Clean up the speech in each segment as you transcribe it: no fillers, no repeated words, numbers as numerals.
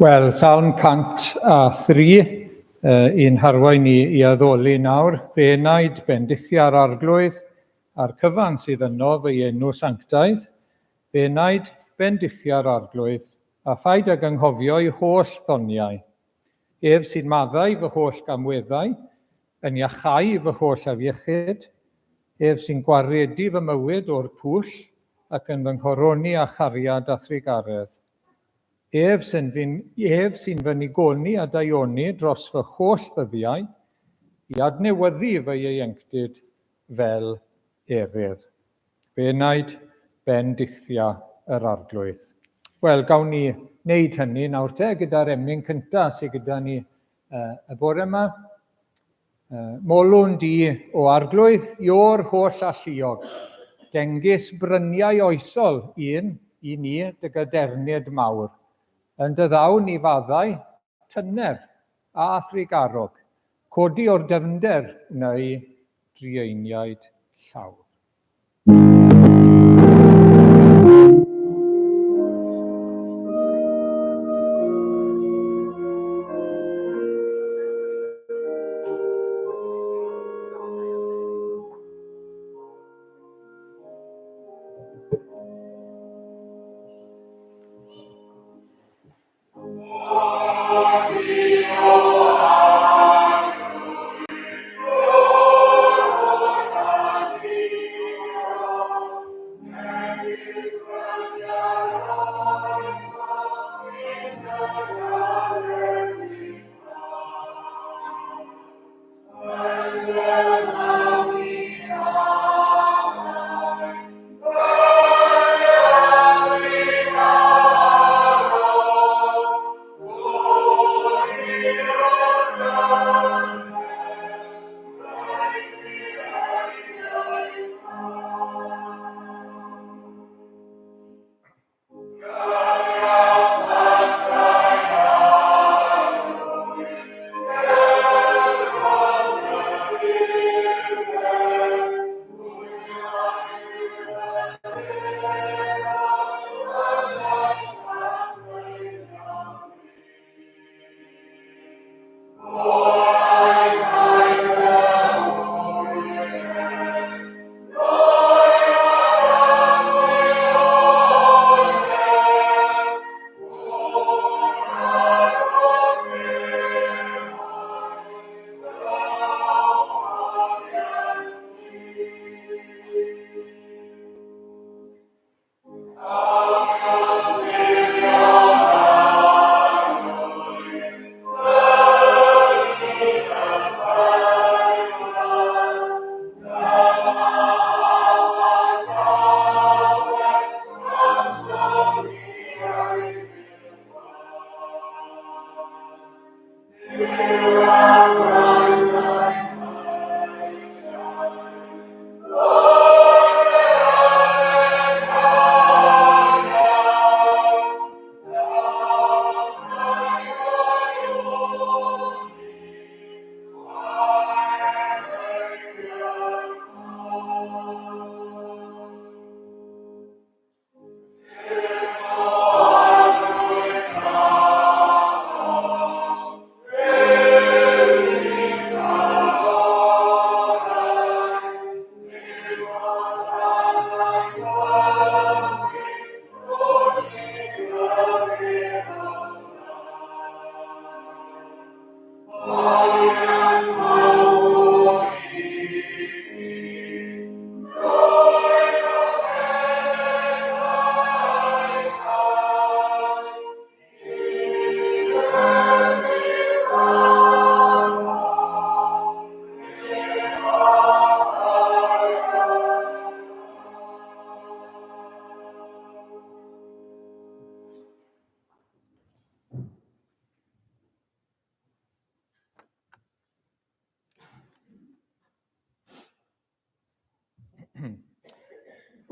Wel, Salm 103, uh, i'n harwain ni i addoli nawr. Fe enaid bendithia'r arglwydd a'r cyfan sydd yno fy enw sanctaidd. Fe enaid bendithia'r arglwydd, a phaid ag anghofio ei holl ddoniau. Ef sy'n maddau fy holl gamweddau, yn iachau fy holl afiechyd, ef sy'n gwaredu fy mywyd o'r pwll ac yn fy nghoroni â chariad a thrugaredd. Ef sy'n fy, ef sy'n fy nigoni a daioni dros fy holl ddyddiau, i adnewyddu fy ieuenctid fel eryr. Fy enaid, bendithia yr Arglwydd. Wel, gawn ni wneud hynny nawr te, gyda'r emyn cyntaf sydd gyda ni uh, y bore yma. Uh, molwn di o arglwydd, io'r holl alluog. Dengys bryniau oesol un i ni dy gadernid mawr. Yn dy ddawn i faddau, tyner a thrugarog, codi o'r dyfnder neu drueiniaid llawr.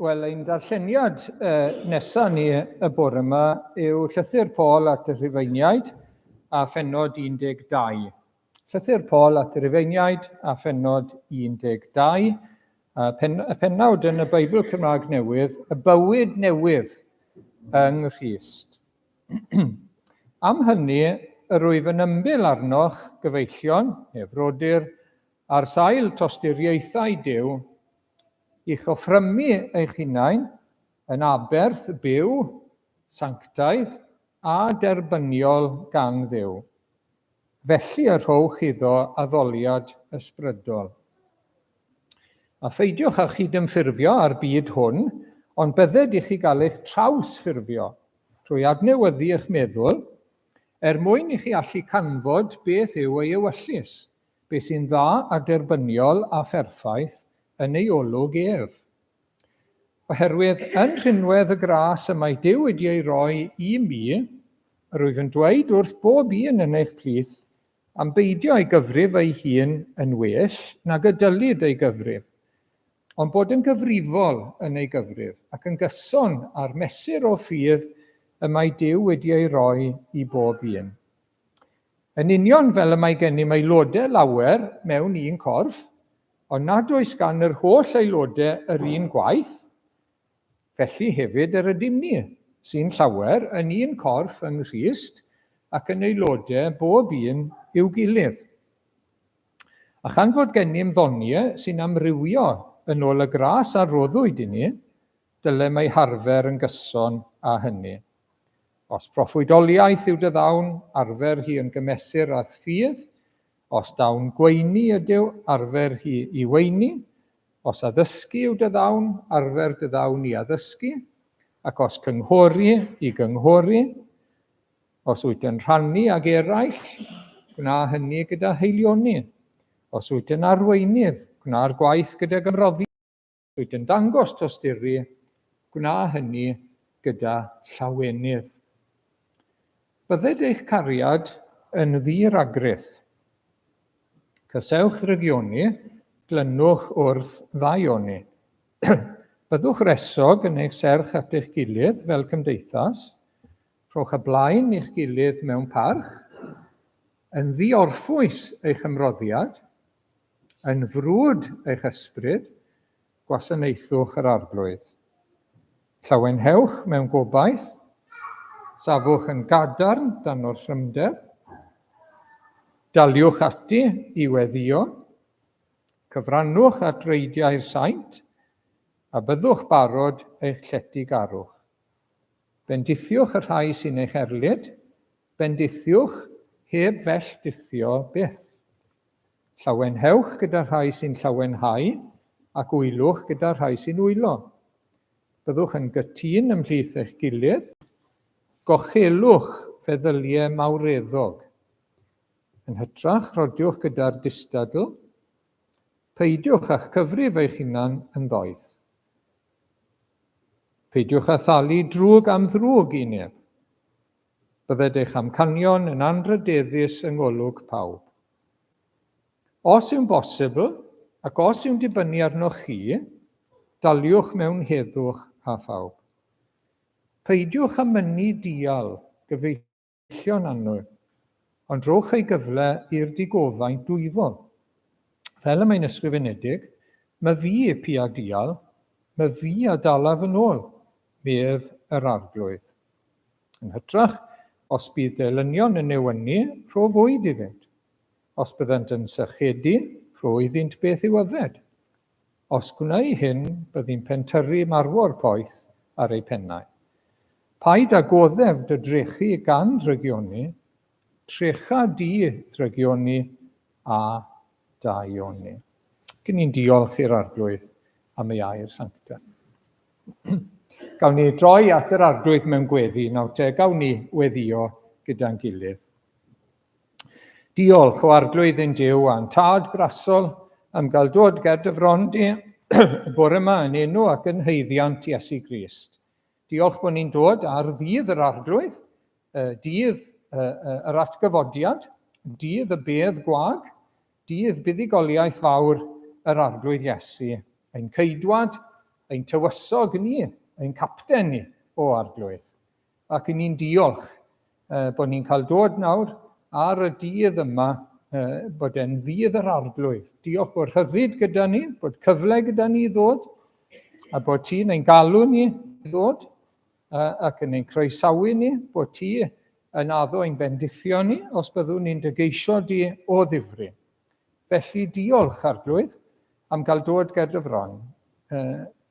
Wel, ein darlleniad uh, nesaf ni y bore yma yw llythyr Paul at y Rhufeiniaid a phenod 12. Llythyr Paul at y Rhufeiniaid a phenod 12. A pen, y pennawd yn y Beibl Cymraeg Newydd, y bywyd newydd yng Nghrist. Am hynny, yr wyf yn ymbil arnoch, gyfeillion, neu frodyr, ar sail tosturiaethau Duw, i'ch offrymu eich hunain yn aberth byw, sanctaidd a derbyniol gan Dduw. Felly y rhowch iddo addoliad ysbrydol. A pheidiwch â chydymffurfio â'r byd hwn, ond bydded i chi gael eich trawsffurfio trwy adnewyddu eich meddwl, er mwyn i chi allu canfod beth yw ei ewyllys, beth sy'n dda a derbyniol a pherffaith yn ei olwg ef. Oherwydd yn rhinwedd y gras y mae Duw wedi ei roi i mi, yr wyf yn dweud wrth bob un yn eich plith am beidio ei gyfrif ei hun yn well nag y dylid ei gyfrif, ond bod yn gyfrifol yn ei gyfrif ac yn gyson â'r mesur o ffydd y mae Duw wedi ei roi i bob un. Yn union fel y mae gennym aelodau lawer mewn un corff, ond nad oes gan yr holl aelodau yr un gwaith, felly hefyd yr ydym ni, sy'n llawer, yn un corff yng Nghrist ac yn aelodau bob un i'w gilydd. A chan fod gennym ddoniau sy'n amrywio yn ôl y gras a roddwyd i ni, dylem ei harfer yn gyson â hynny. Os proffwydoliaeth yw dy ddawn, arfer hi yn gymesur â'th ffydd. Os dawn gweini ydyw, arfer hi i weini. Os addysgu yw dy ddawn, arfer dy ddawn i addysgu. Ac os cynghori, i gynghori. Os wyt yn rhannu ag eraill, gwna hynny gyda haelioni. Os wyt yn arweinydd, gwna'r gwaith gydag ymroddiad. Os wyt yn dangos tosturi, gwna hynny gyda llawenydd. Bydded eich cariad yn ddi-ragrith. Cysewch ddrygioni, glynwch wrth ddaioni. Byddwch wresog yn eich serch at eich gilydd fel cymdeithas. Rhowch y blaen i'ch gilydd mewn parch, yn ddiorffwys eich ymroddiad, yn frwd eich ysbryd, gwasanaethwch yr Arglwydd. Llawenhewch mewn gobaith, safwch yn gadarn dan orthrymder, daliwch ati i weddïo, cyfrannwch at dreidiau'r saint, a byddwch barod eich lletygarwch. Bendithiwch y rhai sy'n eich erlid, bendithiwch heb felldithio byth. Llawenhewch gyda'r rhai sy'n llawenhau, ac wylwch gyda'r rhai sy'n wylo. Byddwch yn gytûn ymhlith eich gilydd, gochelwch feddyliau mawreddog. Yn hytrach, rhodiwch gyda'r distadl, peidiwch â'ch cyfrif eich hunan yn ddoeth. Peidiwch â thalu drwg am ddrwg i neb. Bydded eich amcanion yn anrhydeddus yng ngolwg pawb. Os yw'n bosibl, ac os yw'n dibynnu arnoch chi, daliwch mewn heddwch â phawb. Peidiwch â mynnu dial, gyfeillion. Llion annwyl, ond rhowch ei gyfle i'r digofaint dwyfol. Fel y mae'n ysgrifenedig, My fi pia dial, my fi a dalaf yn ôl, medd yr Arglwydd. Yn hytrach, os bydd dy elynion yn newynu, rho fwyd iddynt. Os byddant yn sychedu, rho iddynt beth i'w yfed. Os gwnei hyn, byddi'n pentyrru marwor poeth ar eu pennau. Paid â goddef dy drechu gan ddrygioni, trecha di ddrygioni a daioni. Gyn ni'n diolch i'r Arglwydd am ei air sanctaidd. Gawn ni droi at yr Arglwydd mewn gweddi nawr te, gawn ni weddio gyda'n gilydd. Diolch o Arglwydd ein Duw a'n Tad grasol am gael dod ger dy fron di y bore yma yn enw ac yn haeddiant Iesu Grist. Diolch bod ni'n dod ar ddydd yr Arglwydd, dydd yr atgyfodiad, dydd y bedd gwag, dydd buddugoliaeth fawr yr Arglwydd Iesu, ein ceidwad, ein tywysog ni, ein capten ni, o Arglwydd. Ac i ni'n diolch bod ni'n cael dod nawr ar y dydd yma, bod e'n ddydd yr Arglwydd. Diolch bod rhyddid gyda ni, bod cyfle gyda ni i ddod, a bod ti'n ein galw ni i ddod, ac yn ein croesawu ni, bod ti yn addo ein bendithio ni os byddwn ni'n dy geisio di o ddifri. Felly diolch, Arglwydd, am gael dod ger dy fron.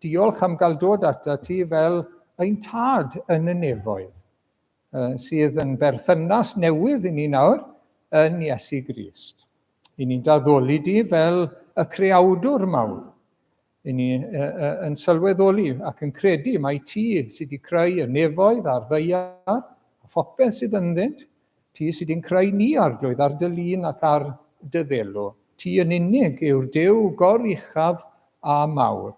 Diolch am gael dod ata ti fel ein tad yn y nefoedd, sydd yn berthynas newydd i ni nawr yn Iesu Grist. I ni'n daddoli di fel y creawdwr mawr. I ni yn sylweddoli ac yn credu mai ti sydd wedi creu y nefoedd a'r ddaear a phopeth sydd ynddynt. Ti sydd wedi'n creu ni, Arglwydd, ar dy lun ac ar dy ddelw. Ti yn unig yw'r Duw goruchaf a mawr.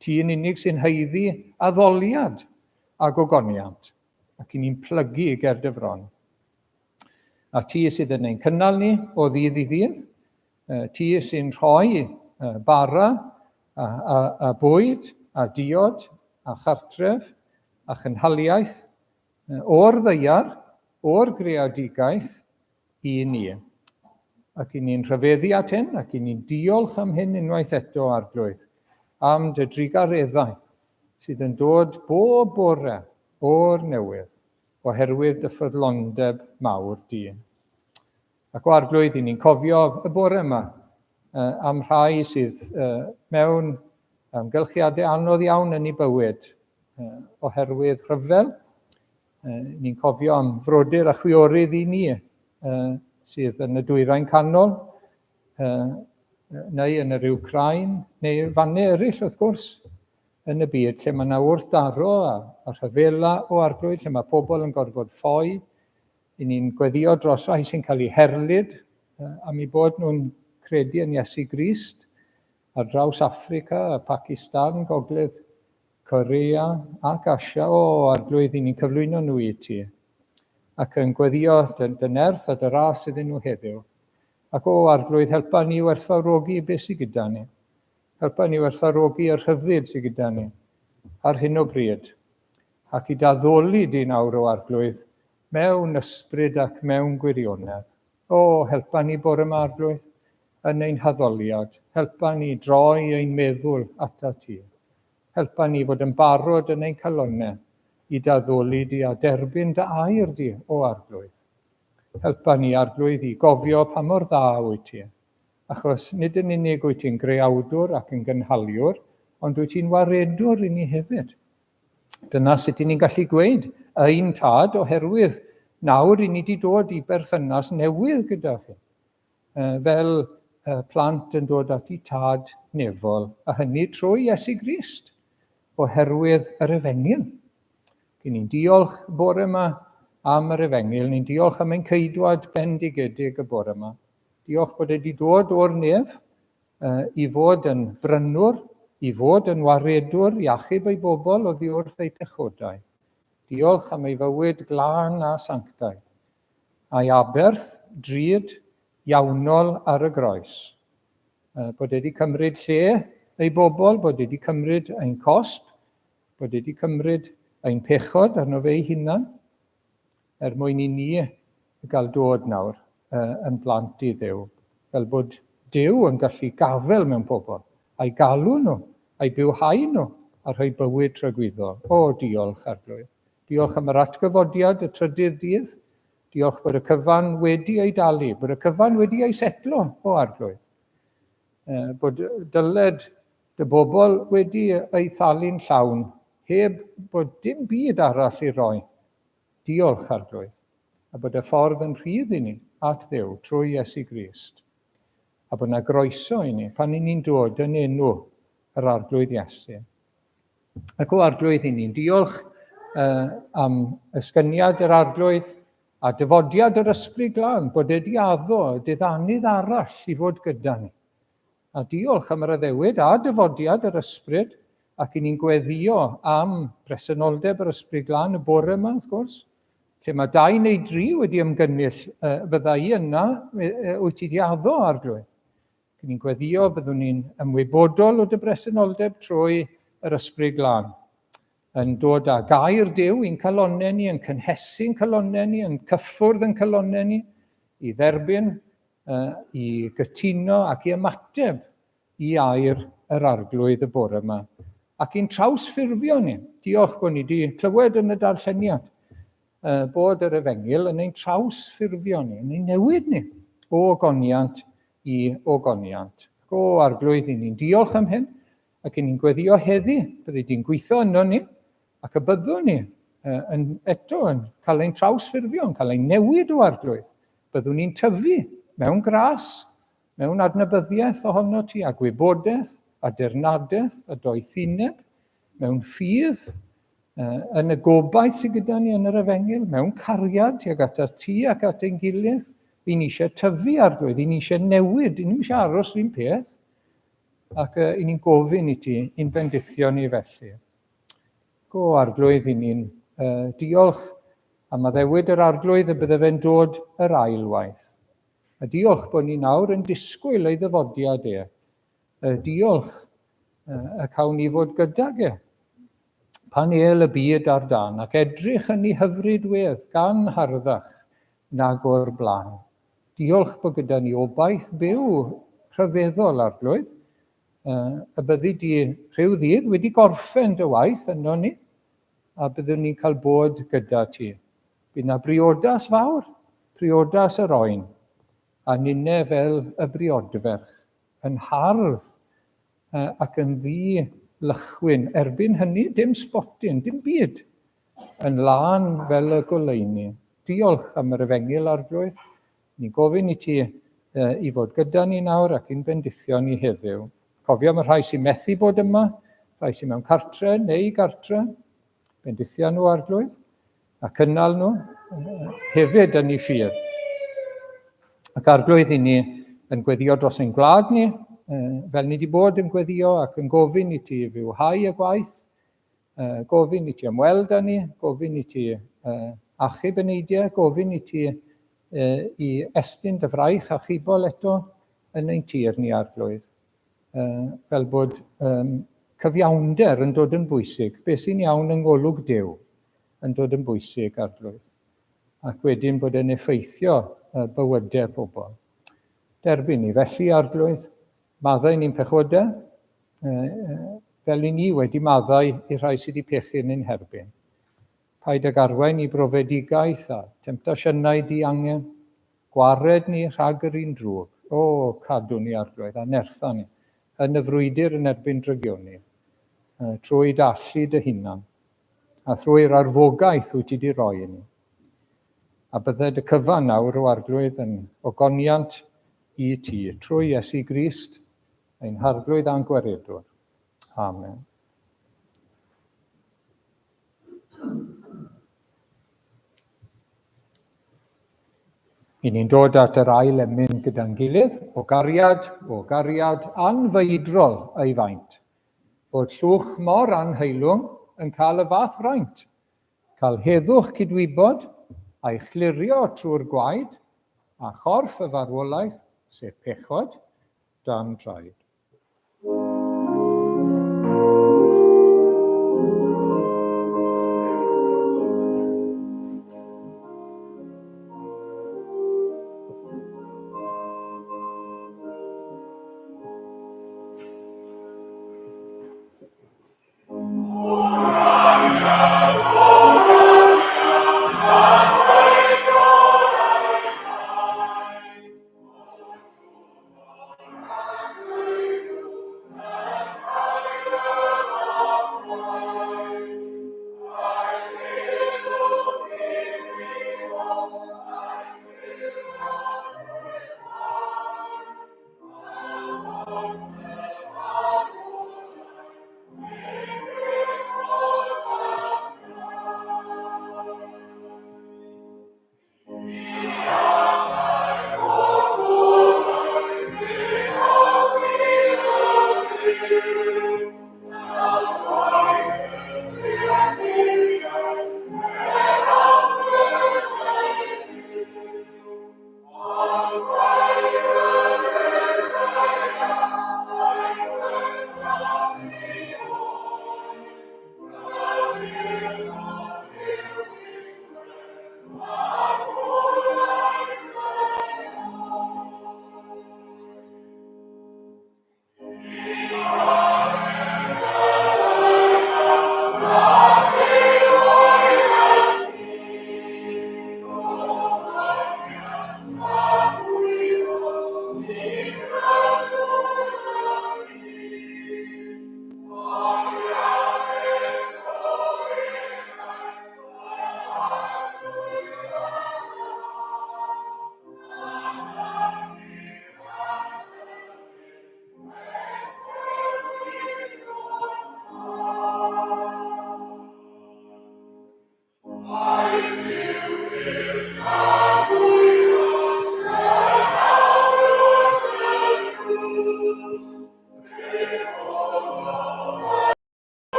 Ti yn unig sy'n haeddu addoliad a gogoniant, ac i ni'n plygu ger dy fron. A ti sydd yn ein cynnal ni o ddydd i ddydd, Ti sy'n rhoi bara a, a, a bwyd a diod a chartref a chynhaliaeth o'r ddaear, o'r greadigaeth i ni. Ac i ni'n rhyfeddu at hyn, ac i ni'n diolch am hyn unwaith eto, Arglwydd, am dy drugareddau sydd yn dod bob bore o'r newydd, oherwydd dy ffyddlondeb mawr di. Ac o Arglwydd, i ni'n cofio y bore yma am rhai sydd mewn amgylchiadau anodd iawn yn eu bywyd oherwydd rhyfel. Ni'n cofio am frodyr a chwiorydd i ni sydd yn y dwyrain canol, neu yn yr Wcráin, neu fannau eraill wrth gwrs, yn y byd lle mae yna wrthdaro a rhyfela o Arglwydd, lle mae pobl yn gorfod ffoi. I ni'n gweddïo dros rhai sy'n cael eu herlid am eu bod nhw'n credu yn Iesu Grist ar draws Affrica a Pakistan, Gogledd Corea ac Asia. O, Arglwydd, i ni'n cyflwyno nhw i ti ac yn gweddïo dy, dy nerth a dy ras iddyn nhw heddiw. Ac o, Arglwydd, helpa ni werthfawrogi beth sydd gyda ni. Helpa ni werthfawrogi y rhyddid sydd gyda ni ar hyn o bryd. Ac i d'addoli di nawr, O Arglwydd, mewn ysbryd ac mewn gwirionedd. O, helpa ni bore 'ma, Arglwydd, yn ein haddoliad. Helpa ni droi ein meddwl atat ti. Helpa ni fod yn barod yn ein calonnau i d'addoli di a derbyn dy air di, O Arglwydd. Helpa ni, Arglwydd, i gofio pa mor dda wyt ti, achos nid yn unig wyt ti'n greawdwr ac yn gynhaliwr, ond wyt ti'n waredwr i ni hefyd. Dyna sut i ni'n gallu gweud ein tad oherwydd nawr i ni wedi dod i berthynas newydd gyda chi. Fel plant yn dod at i tad nefol, a hynny trwy Iesu Grist, oherwydd yr efengyl. Gyn ni'n diolch bore yma am yr efengyl, ni'n diolch am ein ceidwad bendigedig y bore yma. Diolch bod wedi dod o'r nef i fod yn brynwr, i fod yn waredwr, i achub ei bobl oddi wrth eu pechodau. Diolch am ei fywyd glân a sanctaidd, a'i aberth drud iawnol ar y groes. Bod wedi cymryd lle ei bobl, bod wedi cymryd ein cosb, bod wedi cymryd ein pechod arno fe ei hunan, er mwyn i ni gael dod nawr yn blant i Dduw, fel bod Duw yn gallu gafael mewn pobl, a'i galw nhw, a'i bywhau nhw, a rhoi bywyd tragwyddol. O, diolch, Arglwydd. Diolch am yr atgyfodiad y trydydd dydd. Diolch bod y cyfan wedi ei dalu, bod y cyfan wedi ei setlo, o Arglwydd. Bod dyled dy bobl wedi ei thalu'n llawn, heb bod dim byd arall i roi. Diolch, Arglwydd, a bod y ffordd yn rhydd i ni at Dduw trwy Iesu Grist, a bod 'na groeso i ni pan i ni'n dod yn enw yr Arglwydd Iesu. Ac o Arglwydd, i ni'n diolch am esgyniad yr Arglwydd a dyfodiad yr Ysbryd Glân, bod e 'di addo y diddanydd arall i fod gyda ni. A diolch am yr addewid a dyfodiad yr Ysbryd, ac i ni'n gweddïo am bresenoldeb yr Ysbryd Glân y bore yma, wrth gwrs, lle mae dau neu dri wedi ymgynnull, fydda i yna, wyt ti di addo, Arglwydd. Ac ni'n gweddïo byddwn ni'n ymwybodol o dy bresenoldeb trwy yr Ysbryd Glân, yn dod â gair Duw i'n calonnau ni, yn cynhesu'n calonnau ni, yn cyffwrdd yn calonnau ni, i dderbyn i gytuno ac i ymateb i air yr Arglwydd y bore yma ac i'n trawsffurfio ni. Diolch bod ni wedi clywed yn y darlleniad. bod yr efengyl yn ein trawsffurfio ni, yn ein newid ni o ogoniant i ogoniant. Ac o Arglwydd, i ni'n diolch am hyn, ac i ni'n gweddio heddi, byddi di'n gweithio yno ni, ac y byddwn ni yn, eto yn cael ein trawsffurfio, yn cael ein newid o Arglwydd. Byddwn ni'n tyfu mewn gras, mewn adnabyddiaeth ohono ti, a gwybodaeth, a dirnadaeth, a doethineb, mewn ffydd, yn y gobaith sydd gyda ni yn yr efengyl, mewn cariad tuag at ti ac at ein gilydd. I ni eisiau tyfu arglwydd, i ni eisiau newid, i ni eisiau aros yr un peth. Ac i ni'n gofyn i ti, i'n bendithio ni felly. Go arglwydd, i ni'n diolch am addewid yr arglwydd y bydde fe'n dod yr ail waith. A diolch bod ni nawr yn disgwyl ei ddyfodiad e. Diolch y cawn ni fod gydag e. Pan êl y byd ar dan ac edrych yn ei hyfryd wedd gan harddach nag o'r blaen. Diolch bod gyda ni obaith byw rhyfeddol, Arglwydd, y byddi di rhyw ddydd wedi gorffen dy waith yno ni, a byddwn ni'n cael bod gyda ti. Bydd na briodas fawr, priodas yr oen, a ninne fel y briodferch, yn hardd ac yn ddi lychwyn. Erbyn hynny, dim sbotyn, dim byd, yn lân fel y goleuni. Diolch am yr efengyl, Arglwydd. Ni'n gofyn i ti i fod gyda ni nawr ac i'n bendithio ni heddiw. Cofio am y rhai sy'n methu bod yma, rhai sy'n mewn cartre neu gartre. Bendithio nhw, Arglwydd, a cynnal nhw hefyd yn ei ffydd. Ac Arglwydd, i ni yn gweddio dros ein gwlad ni, fel ni wedi bod yn gweddio ac yn gofyn i ti fywhau y gwaith, gofyn i ti ymweld â ni, gofyn i ti achub y neidiau, gofyn i ti i estyn dy fraich achubol eto yn ein tir ni, Arglwydd. Fel bod cyfiawnder yn dod yn bwysig, beth sy'n iawn yng ngolwg Duw yn dod yn bwysig, Arglwydd, ac wedyn bod e'n effeithio bywydau pobl. Derbyn ni felly, Arglwydd, maddau ni'n pechodau, fel i ni wedi maddau i'r rhai sydd wedi pechu yn ein herbyn. Paid ag arwain i brofedigaeth a temtasiynau diangen, Gwared ni rhag yr un drwg. O, cadw ni, Arglwydd, a nertha ni, yn y frwydr yn erbyn drygioni, trwy dy allu dy hunan, a thrwy'r arfogaeth wyt ti di roi i ni. A bydded y cyfan nawr, o Arglwydd, yn ogoniant i ti, trwy Iesu Grist, ein Harglwydd a'n Gwaredwr. Amen. I ni'n dod at yr ail emyn gyda'n gilydd, o gariad, o gariad anfeidrol ei faint. Bod llwch mor anheilwng yn cael y fath fraint, cael heddwch cydwybod a'i chlirio trwy'r gwaed, a chorff y farwolaeth, sef pechod, dan draed.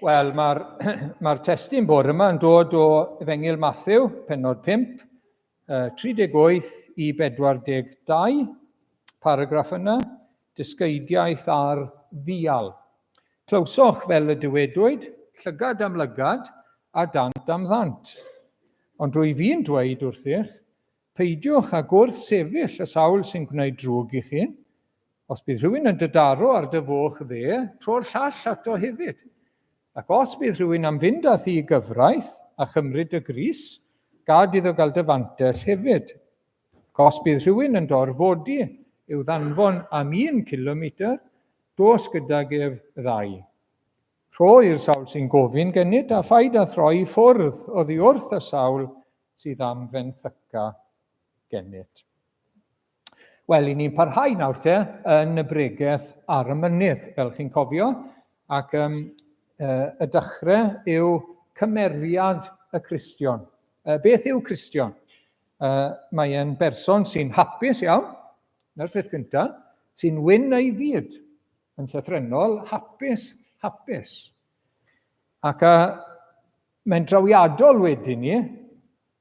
Wel, mae'r mae testun bore yma yn dod o Efengyl Matthew, penod 5, 38 i 42, paragraff yna, dysgeidiaeth ar ddial. Clywsoch fel y dywedwyd, llygad am lygad a dant am ddant. Ond rwy fi'n dweud wrthych, peidiwch â gwrth sefyll y sawl sy'n gwneud drwg i chi. Os bydd rhywun yn dy daro ar dy foch dde, tro'r llall ato hefyd. Ac os bydd rhywun am fynd â thi i gyfraith a chymryd dy grys, gad iddo gael dy fantell hefyd. Ac os bydd rhywun yn dorfodi i'w ddanfon am un cilometr, dos gydag ef ddau. Rho i'r sawl sy'n gofyn gennyt, a phaid â throi i ffwrdd oddi wrth y sawl sydd am fenthyca gennyt. Wel, i ni'n parhau nawr te yn y bregeth ar y mynydd, fel chi'n cofio, ac um, y dechrau yw cymeriad y Cristion. Beth yw Cristion? Mae e'n berson sy'n hapus iawn, na'r peth gyntaf, sy'n wyn ei fyd, yn llythrennol, hapus, hapus. Ac mae'n drawiadol wedyn ni,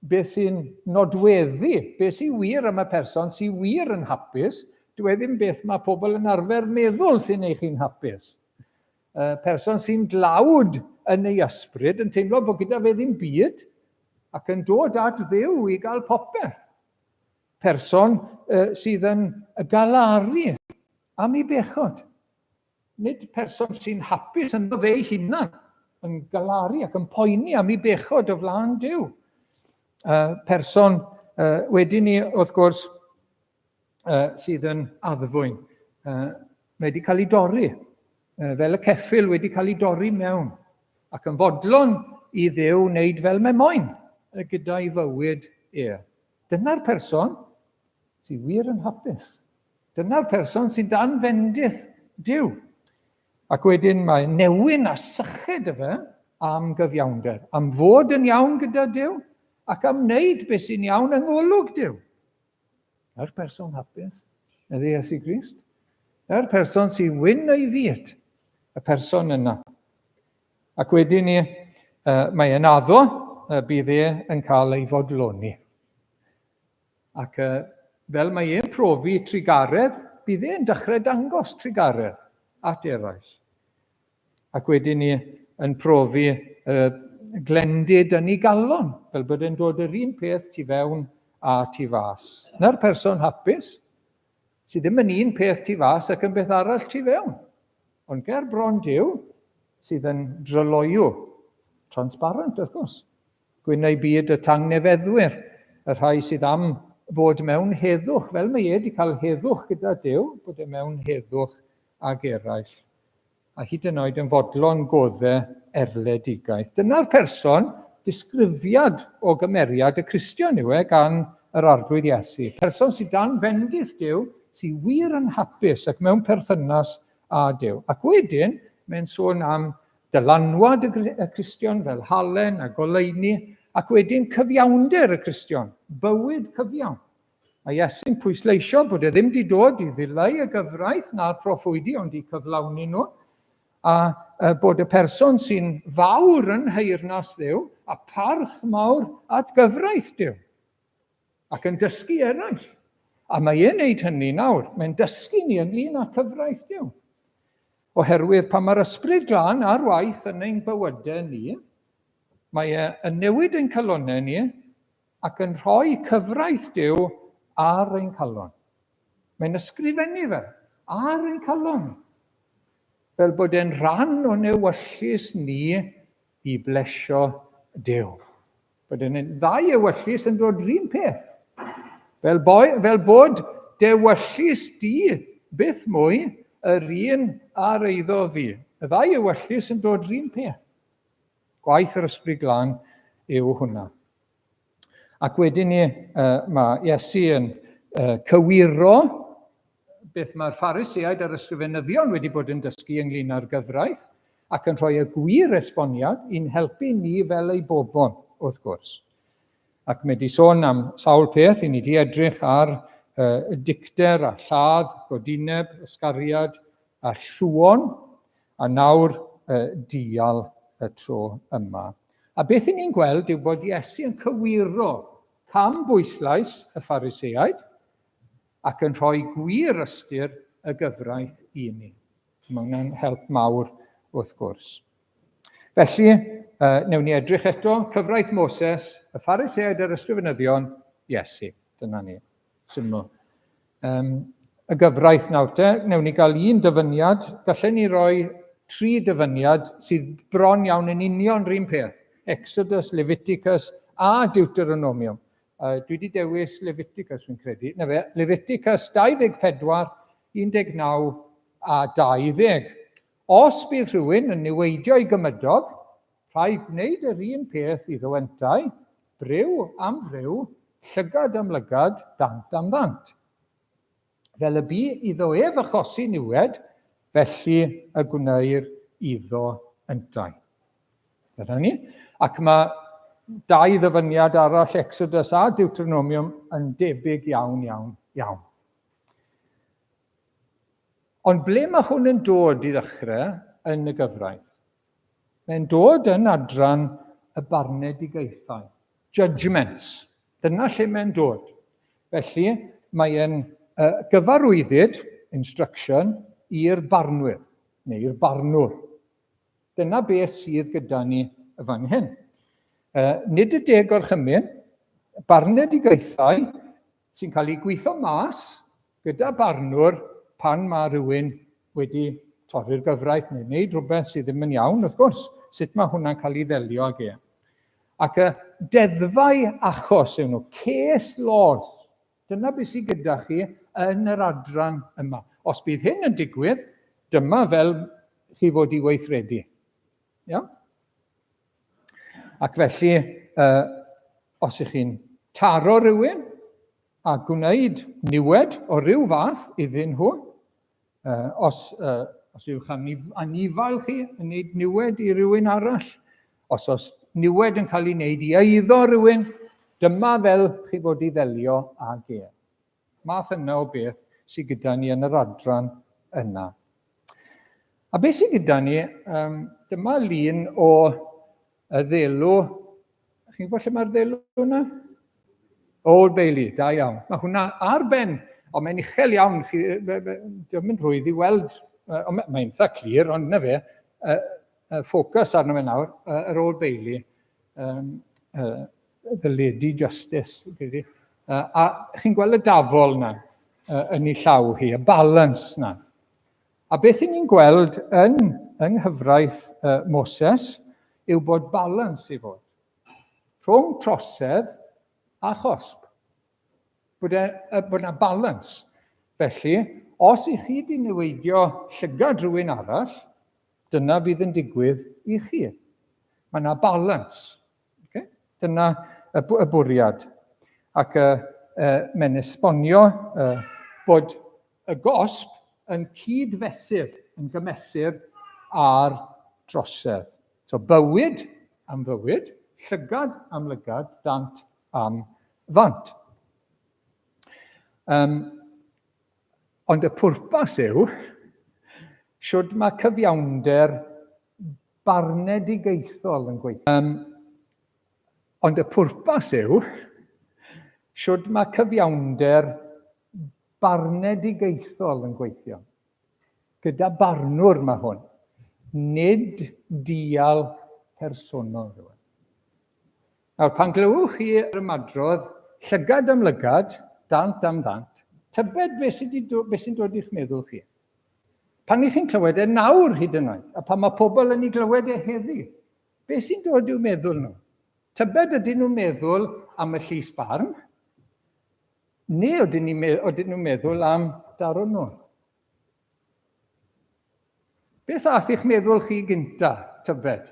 beth sy'n nodweddu, beth sy'n wir am y person sy'n wir yn hapus, dyw e ddim beth mae pobl yn arfer meddwl sy'n ei chi'n hapus. Y person sy'n dlawd yn ei ysbryd, yn teimlo bod gyda fe ddim byd, ac yn dod at Dduw i gael popeth. Person uh, sydd yn galaru am ei bechod. Nid person sy'n hapus ynddo fe ei hunan, yn galaru ac yn poeni am ei bechod o flaen Duw. Person wedyn ni, wrth gwrs, sydd yn addfwyn. Mae wedi cael ei dorri, fel y ceffyl wedi cael ei dorri mewn, ac yn fodlon i Dduw wneud fel mae moyn gyda'i fywyd e. Dyna'r person sydd wir yn hapus. Dyna'r person sy'n dan fendith Duw. Ac wedyn mae newyn a syched y fe am gyfiawnder, am fod yn iawn gyda Duw ac am wneud beth sy'n iawn yng ngolwg Duw. Na'r person hapus, medde Iesu Grist. Na'r person sy'n wyn ei fyd, y person yna. Ac wedyn ni, uh, mae e'n addo, uh, bydd e yn cael ei fodloni. Ac uh, fel mae e'n profi trugaredd, bydd e'n dechrau dangos trugaredd at eraill. Ac wedyn ni yn profi uh, glendid yn ei galon, fel bod e'n dod yr un peth tu fewn a tu fas. Na'r person hapus, sydd ddim yn un peth tu fas ac yn beth arall tu fewn. Ond ger bron Duw, sydd yn dryloyw, transparent wrth gwrs. Gwyn eu byd y tangnefeddwyr, y rhai sydd am fod mewn heddwch, fel mae e wedi cael heddwch gyda Duw, bod e mewn heddwch ag eraill, a hyd yn oed yn fodlon godde erledigaeth. Dyna'r person, disgrifiad o gymeriad y Cristion yw e gan yr Arglwydd Iesu. Person sydd dan fendith Duw, sydd wir yn hapus ac mewn perthynas â Duw. Ac wedyn, mae'n sôn am Dylanwad y Cristion fel halen a goleuni, ac wedyn cyfiawnder y Cristion, bywyd cyfiawn. Mae Iesu'n pwysleisio bod e ddim wedi dod i ddileu y gyfraith na'r proffwydi, ond i cyflawni nhw, a bod y person sy'n fawr yn nheyrnas Dduw a parch mawr at gyfraith Duw, ac yn dysgu eraill. A mae e'n neud hynny nawr. Mae'n dysgu ni ynglyn â cyfraith Duw. Oherwydd pan mae'r Ysbryd Glân ar waith yn ein bywydau ni, mae e yn newid ein calonnau ni ac yn rhoi cyfraith Duw ar ein calon. Mae'n ysgrifennu fe ar ein calon, fel bod e'n rhan o'n ewyllys ni i blesio Duw. Bod yn ddau ewyllys yn dod rhywun peth. Fel, boi, fel bod dewyllys di byth mwy yr un ar eiddo fi. Y ddau ewyllys yn dod rhywun peth. Gwaith yr Ysbryd Glân yw hwnna. Ac wedyn ni, uh, mae Iesu yn uh, cywiro beth mae'r Phariseaid a'r ysgrifenyddion wedi bod yn dysgu ynglyn â'r gyfraith, ac yn rhoi y gwir esboniad i'n helpu ni fel ei bobl, wrth gwrs. Ac mae wedi sôn am sawl peth, i ni wedi edrych ar uh, dicter a lladd, godineb, ysgariad a llwon, a nawr uh, dial. y tro yma. A beth i ni'n gweld yw bod Iesu yn cywiro cam bwyslais y Phariseaid ac yn rhoi gwir ystyr y gyfraith i ni. Mae hwnna'n help mawr wrth gwrs. Felly, uh, newn ni edrych eto, cyfraith Moses, y Phariseaid a'r ysgrifenyddion, Iesu. Dyna ni. Syml. Um, y gyfraith nawr te, newn ni gael un dyfyniad, gallen ni roi tri dyfyniad sydd bron iawn yn union rhywun peth. Exodus, Leviticus a Deuteronomium. Uh, dwi wedi dewis Leviticus, fi'n credu. Na fe, Leviticus 24, 19 a 20. Os bydd rhywun yn niweidio ei gymydog, rhaid gwneud yr un peth iddo yntau, briw am friw, llygad am lygad, dant am ddant. Fel y bu iddo ef achosi niwed, felly y gwneir iddo yntau. Dyna ni. Ac mae dau ddyfyniad arall, Exodus a Deuteronomium, yn debyg iawn, iawn, iawn. Ond ble mae hwn yn dod i ddechrau yn y gyfraith? Mae'n dod yn adran y barnedigaethau, judgments. Dyna lle mae'n dod. Felly, mae'n uh, gyfarwyddyd, instruction, i'r barnwyr, neu i'r barnwr. Dyna beth sydd gyda ni y fan hyn. Uh, nid y deg gorchymyn, barnedigaethau sy'n cael eu gweithio mas gyda barnwr pan mae rhywun wedi torri'r gyfraith neu wneud rhywbeth sydd ddim yn iawn, wrth gwrs, sut mae hwnna'n cael ei ddelio ag e. Ac y deddfau achos yw nhw, case laws. Dyna beth sydd gyda chi yn yr adran yma. Os bydd hyn yn digwydd, dyma fel chi fod i weithredu. Iawn? Ac felly, uh, os ych chi'n taro rhywun a gwneud niwed o ryw fath iddyn nhw, uh, os, uh, os yw'ch anifail chi yn gwneud niwed i rywun arall, os oes niwed yn cael ei wneud i eiddo rhywun, dyma fel chi fod i ddelio ag e. Math yna o beth sydd gyda ni yn yr adran yna. A beth sydd gyda ni, um, dyma lun o y ddelw. Chi'n gwybod lle mae'r ddelw yna? Old Bailey, da iawn. Mae hwnna ar ben, ond mae'n uchel iawn. Chi, diolch yn rhwydd i weld, ond mae'n eitha clir, ond na fe, ffocws arno fe nawr, yr Old Bailey, um, the Lady Justice, credu. A chi'n gweld y dafol na yn ei llaw hi, y balance na. A beth i ni'n gweld yn, yng nghyfraith Moses yw bod balance i fod rhwng trosedd a chosb. Bod, e, bod yna balance. Felly, os i chi di niweidio llygad rhywun arall, dyna fydd yn digwydd i chi. Mae yna balance. Okay? Dyna y, y bwriad. Ac uh, uh, mae'n esbonio uh, bod y gosb yn cyd-fesur, yn gymesur â'r drosedd. So bywyd am fywyd, llygad am lygad, dant am ddant. Um, ond y pwrpas yw, siwr mae cyfiawnder barnedigaethol yn gweithio. Um, ond y pwrpas yw, siwr mae cyfiawnder barnedigaethol yn gweithio. Gyda barnwr mae hwn, nid dial personol yw e. Nawr, pan glywch chi yr ymadrodd llygad am lygad, dant am ddant, tybed beth sy'n be sy dod i'ch meddwl chi? Pan ych chi'n clywed e nawr hyd yn oed, a pan mae pobl yn ei glywed e heddi, beth sy'n dod i'w meddwl nhw? Tybed ydyn nhw'n meddwl am y llys barn? Neu ydyn nhw'n meddwl am daro nhw? Beth ath i'ch meddwl chi gynta, tybed?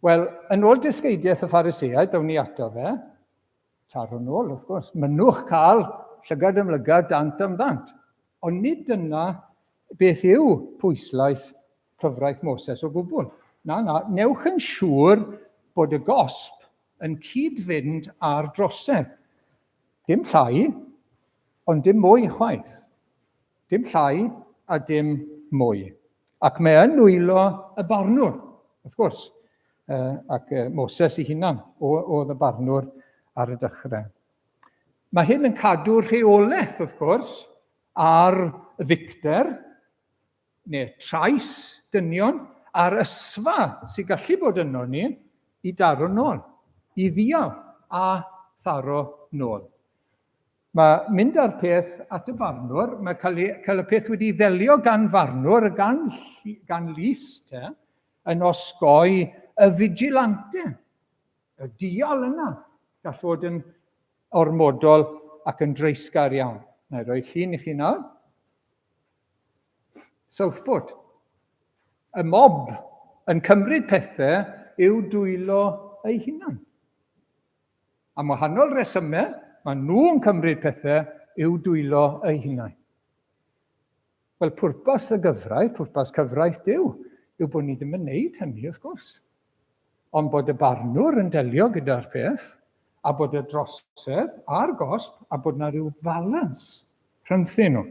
Wel, yn ôl dysgeidiaeth y Phariseaid, dawn ni ato fe, taro nôl, wrth gwrs. Mynnwch cael llygad am lygad, dant am ddant. Ond nid dyna beth yw pwyslais cyfraith Moses o gwbl. Na, na, newch yn siŵr bod y gosb yn cyd-fynd â'r drosedd. Dim llai, ond dim mwy chwaith. Dim llai a dim mwy. Ac mae yn nwylo y barnwr. wrth gwrs. Ac Moses ei hunan oedd y barnwr ar y dechrau. Mae hyn yn cadw rheolaeth, wrth gwrs, ar y ddicter, neu trais dynion, a'r ysfa sy'n gallu bod yno ni i daro nôl, i ddial a tharo nôl. Mae mynd â'r peth at y barnwr, mae cael, ei, cael y peth wedi ddelio gan farnwr, gan, gan lys, te, yn osgoi y vigilante, y dial yna, gall fod yn ormodol ac yn dreisgar iawn. Na i roi llun i chi nawr. Southport. Y mob yn cymryd pethau i'w dwylo eu hunan. Am wahanol resymau, maen nhw'n cymryd pethau i'w dwylo eu hunain. Wel, pwrpas y gyfraith, pwrpas cyfraith Duw, yw bod ni ddim yn neud hynny, wrth gwrs. Ond bod y barnwr yn delio gyda'r peth, a bod y drosedd a'r gosb, a bod yna rhyw falans rhyngthyn nhw.